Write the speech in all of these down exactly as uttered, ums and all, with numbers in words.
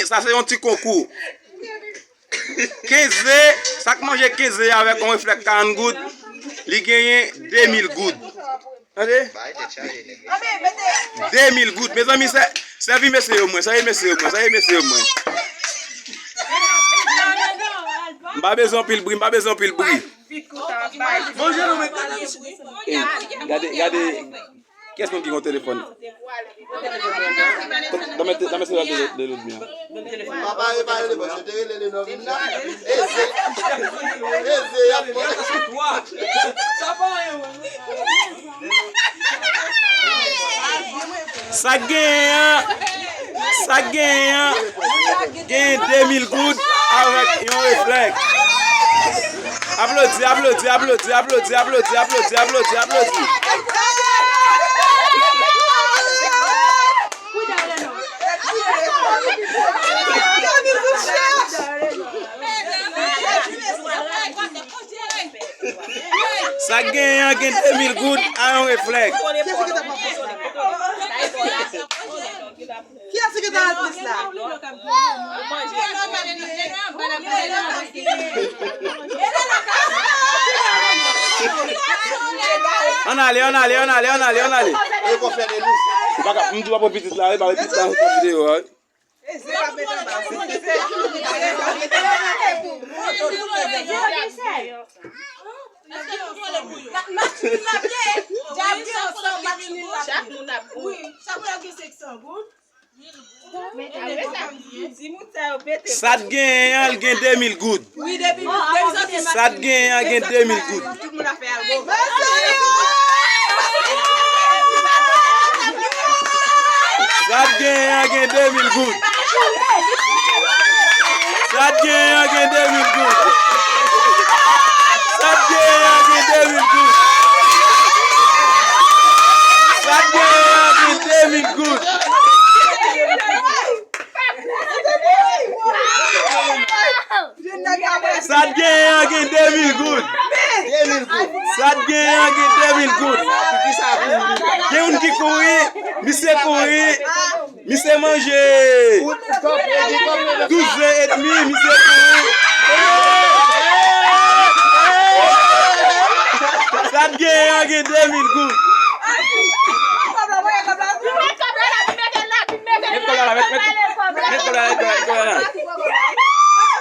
Sa se yon ti konkou. Kenz ze, sa k manje kenz ze avèk yon reflèk karant goud, li genyen de mil goud. Tande? De mil goud. Mezanmi, sè-, sèvi mesye yo mwen, sèvi mesye yo mwen, sèvi mesye yo mwen. M pa bezwen anpil bri, m pa bezwen anpil bri. Manje nou, men gade, gade, gade. Kiyès moun ki gen yon telefòn? Nan men, nan men sèlè de, de Ludmi an. Papa, e pa rele bòs, yo te rele le nò vin la. Eze. Eze, y ap manje. Sa k genyen an, sa k genyen an, genyen de mil goud avèk yon reflèk. Aplodi, aplodi, aplodi. Sa k genyen an gen de mil goud a yon reflèk. Kiyès ki gentan al plis la? Ann ale, ann ale, ann ale, ann ale, ann ale. Ou pa ka, m di w ap wè pitit la, wi, pa wè pitit la sou videyo a, wi. Sa t genyen an, l gen de mil goud. Sa t genyen an, gen de mil goud. Sa t genyen an, gen de mil goud. Sa t genyen an, gen de mil goud. Sa t genyen an, gen de mil goud. Sa t genyen an, gen de mil goud. Sa t genyen an gen de mil goud. De mil goud. Sa t genyen an gen de mil goud. Gen youn ki kouri, misye kouri, misye manje douz ze edmi, misye kouri. Sa t genyen an gen de mil goud. Met kòb la la, met, met, met kòb la la, met kòb la la.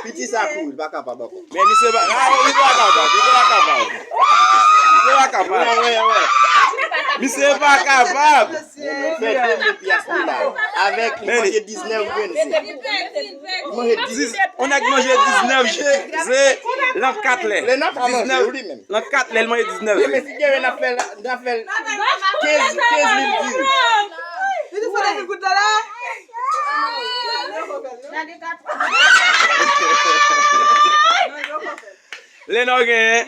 Piti sa kouri, li pa kapab ankò. Men misye pa, ah, li pa kapab, li pa kapab. Misye pa kapab. Misye pa kapab. Fè de mil pyas li la. Avèk li manje diznèf grenn ze. Li manje diz, yon nèg manje diznèf ze, ze lan kat lè. Diznèf, lan kat lè, li manje diznèf ze. Demen si Dye vle, n ap fè, n ap fè kenz, kenz mil diri. Li te fè de mil goud la la. Lenò genyen.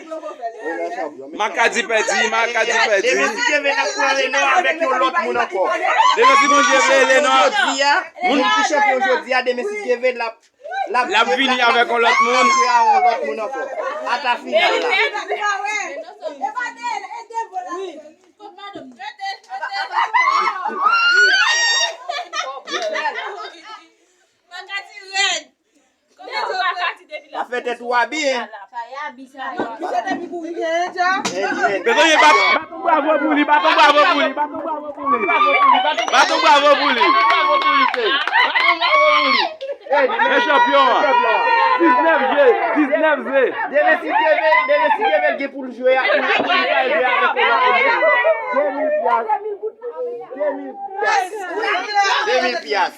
Makadi pèdi, Makadi pèdi. Demen si Dye vle, n ap pran Lenò avèk yon lòt moun ankò. Demen si Bondye vle, Lenò. Jodi a, moun ki chanpyon jodi a, demen si Dye vle, l ap, l ap vini avèk yon lòt moun. L ap jwe a yon lòt moun ankò. Ata final la. Pa fè tèt ou abi, en. Mesye, bat, bat yon bravo pou li, bat yon bravo pou li, bat yon bravo pou li. Bat yon bravo pou li. Men chanpyon an. Diznèf ze, diznèf ze. Demen si Dye vle, demen si Dye vle, l gen pou l jwe a, pou l, pou l jwe avèk yon lòt moun. De mil pyas. De mil pyas. De mil pyas.